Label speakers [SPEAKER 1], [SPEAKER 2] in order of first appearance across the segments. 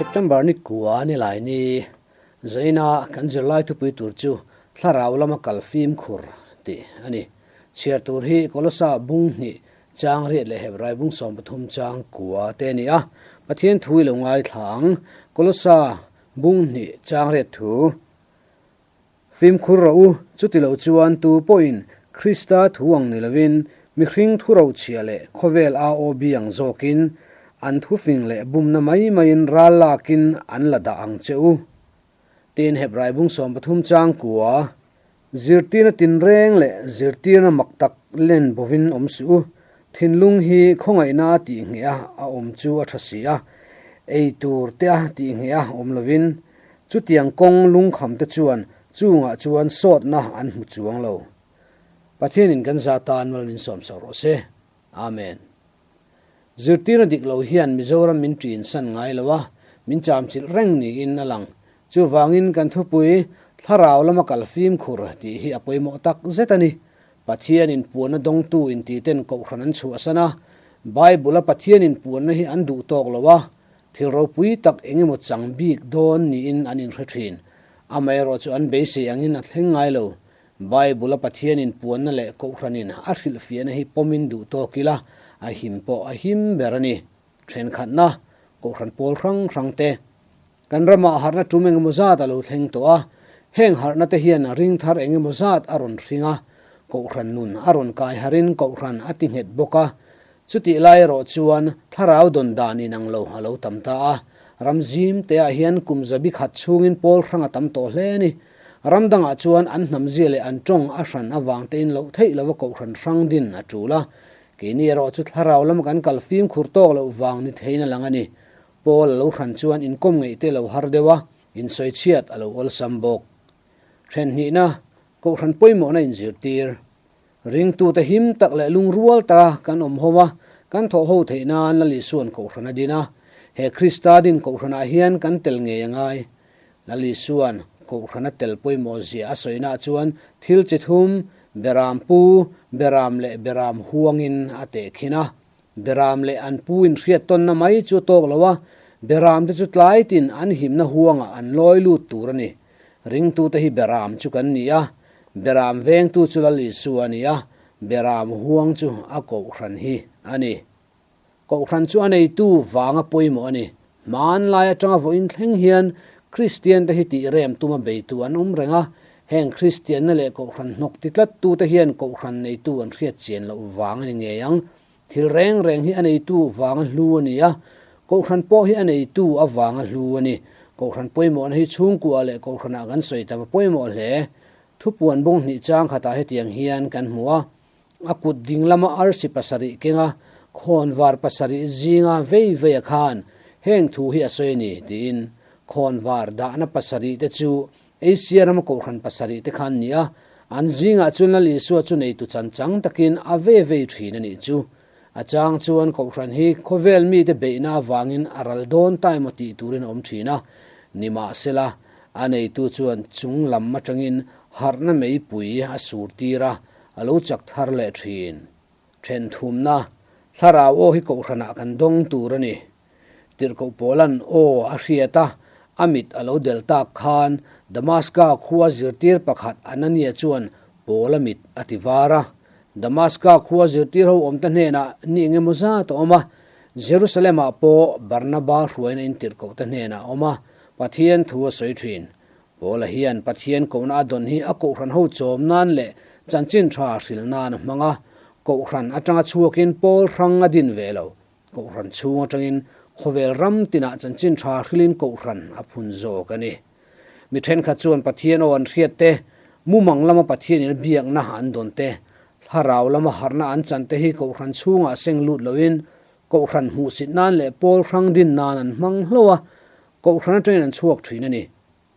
[SPEAKER 1] September ni kua ni lai ni zaina kan zirlai thupui tur chu thlarau lama kal fimkhur tih a ni. Chhiar tur hi Kolosa bung hnih chang riat leh Hebrai bung 13 chang kua te a ni a. Pathian thu i lo ngaithla ang. Kolosa bung hnih chang riat thu. Fimkhur rawh u, chuti lo chuan tu pawhin Krista thu ang ni lovin mihring thu rochhia leh khawvel AOB ang zawkin an thufing leh bumna mai maiin ral lakin an la dah ang che u. Tin, Hebrai bung 13 chang kua, Zirtirna tinreng leh zirtirna mak tak len bovin awm suh u, thinlung hi khawngaihna a tih ngheh a a awm chu a tha si a, ei tur te a tih ngheh a awm lovin Chutiang kawng lungkhamte chuan chungah chuan sawtna an hmu chuang lo. Pathianin kan za tan mal min sawm sak rawh se. Amen. Zirtirna dik lo hian Mizoram min ṭin san ngai lo a, min chamchilh reng niin a lang. Chuvangin kan thupui thlarau lama kal fimkhur tih hi a pawimawh tak zet a ni. Pathianin puanna dawngtu intiten kohhran an chhuahsan a, Bible-a Pathianin puanna hi an duh tawk lo a, Thil ropui tak eng emaw chang bik dawn niin an inhre thin. Amaherawh chu an beisei angin a thleng ngai lo. Bible-a Pathianin puanna leh Kohhranin a hrilhfiahna hi pawmin duh tawk ila, a him pawh a him ber a ni. Thenkhatna, Kohhran pawl hrang hrang te. Kan ramah harhna tum eng emaw zat a lo thleng tawh a, heng harhna te hian ring thar eng emaw zat a rawn hring a, Kohhran nun a rawn kai harin Kohhran a ti nghet bawk a, Chutih lai erawh chuan thlarau dawn dan inang lo a lo tam ta a, ram zim te ah hian kum zabi khat chhungin pawl hrang a tam tawh hle a ni. Ram dangah chuan an hnamzia leh an tawng a hran avang tein loh theih lova kohhran hrang din a tul a. Keini erawh chu thlarau lama kan kal fimkhur tawk loh vang ni theiin a lang a ni. Pawl a lo hran chuan inkawm ngeih te lo har deuh a, insawichhiat a lo awlsam bawk. Thenhnihna, kohhran pawimawhna inzirtir. Ringtute him tak leh lungrual taka kan awm ho a, kan thawh ho theih nan Lal Isua'n Kohhran a din a. He Krista din Kohhranah hian kan tel ngei a ngai. Lal Isua'n Kohhran a tel pawimawh zia a sawinaah chuan thil chi thum, Beram pu, Beram leh Beram huangin a tehkhin a. Beram leh an pu inhriat tawnna mai chu a tawk lo a, Beram te chu tlai tin an himna huangah an lawi lut tur a ni. Ringtute hi Beram chu kan ni a, Beram vengtu chu Lal Isua a ni a, Beram huang chu a Kohhran hi a ni. Kohhran chu a neitu vanga pawimawh a ni. Hmanlai atanga vawiin thleng hian Kristiante hi tih rem tuma beitu an awm reng a, heng Kristianna leh Kohhran hnawk ti tlattute hian Kohhran neitu an hriat chian loh vang a ni ngei ang. Thil reng reng hi a neitu vanga hlu a ni a, Kohhran pawh hi a neitu avanga hlu a ni. Kohhran pawimawhna hi chhungkua leh Kohhranah kan sawi tam a pawimawh hle. Thupuan bung hnih chang khatah hetiang hian kan hmu a, A kut ding lama arsi pasarih kenga khawnvar pasarih zinga vei veia khan heng thu hi a sawi a ni, tiin khawnvar dahna pasarih te chu Asia rama Kohhran pasarih te khan ni a, an zingah chuan Lal Isua chu neitu chan chang takin a ve vei thin a nih chu. A chang chuan Kohhran hi khawvel mite beihna avangin a ral dawn ta emaw tih turin a awm thin a, nimahsela a neitu chuan chung lam atangin harhna meipui a sur tir a, a lo chak thar leh thin. Thenthumna, Thlarau aw hi Kohhranah kan dawng tur a ni. Tirhkoh Paula'n aw a hriat a, a mit a lo del tak khan Damaska khua zirtir pakhat Anania chuan Paula mit a ti var a. Damaska khua zirtir ho awmte hnenah ni eng emaw zat a awm a, Jerusalem-ah pawh Barnaba hruaina in tirhkohte hnenah a awm a, Pathian thu a sawi thin. Paula hian Pathian kohna a dawn hi a kohhran ho chawm nan leh chanchin tha hrilh nan a hmang a, kohhran atanga chhuakin Paul hrang a din ve lo. Kohhran chhung atangin khawvel ram tinah chanchin tha hrilhin kohhran a phun zawk a ni. Mi thenkhat chuan Pathian aw an hriat te, mumang lama Pathianin a biakna an dawn te, thlarau lama harhna an chan te hi kohhran chhungah seng lut loin kohhran hmuhsit nan leh pawl hrang din nan an hmang hlo a, kohhran atangin an chhuak thin a ni.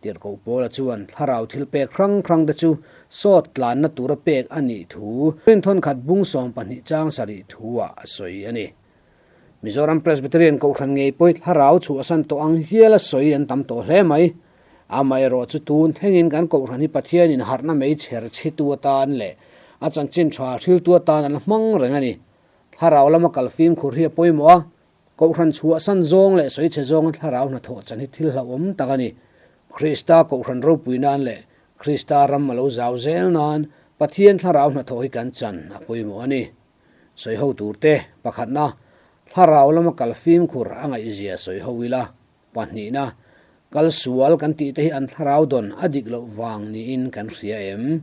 [SPEAKER 1] Tirhkoh Paula chuan thlarau thil pek hrang hrang te chu sawt tlanna tura pek a nih thu Rinthawnkhat khat bung 12 chang sarih thu ah a sawi a ni. Mizoram Presbyterian Kohhran ngei pawh hi thlarau chhuahsan tawh ang hial a sawi an tam tawh hle mai. Amaherawh chu tun thlengin kan Kohhran hi Pathianin harhna mei chher chhitu atan leh a chanchin tha hriltu atan an la hmang reng a ni. Thlarau lama kal fimkhur hi a pawimawh a. Kohhran chhuahsan zawng leh sawichhe zawnga thlarau hnathawh chan hi thil hlauhawm tak a ni. Krista kohhran ropui nan leh Krista ram a lo zau zel nan Pathian thlarau hnathawh hi kan chan a pawimawh a ni. Sawiho turte pakhatna, thlarau lama kal fimkhur a ngaihzia sawiho ila. Pahnihna, kal sual kan tih te hi an thlarau dawn a dik loh vang niin kan hria em?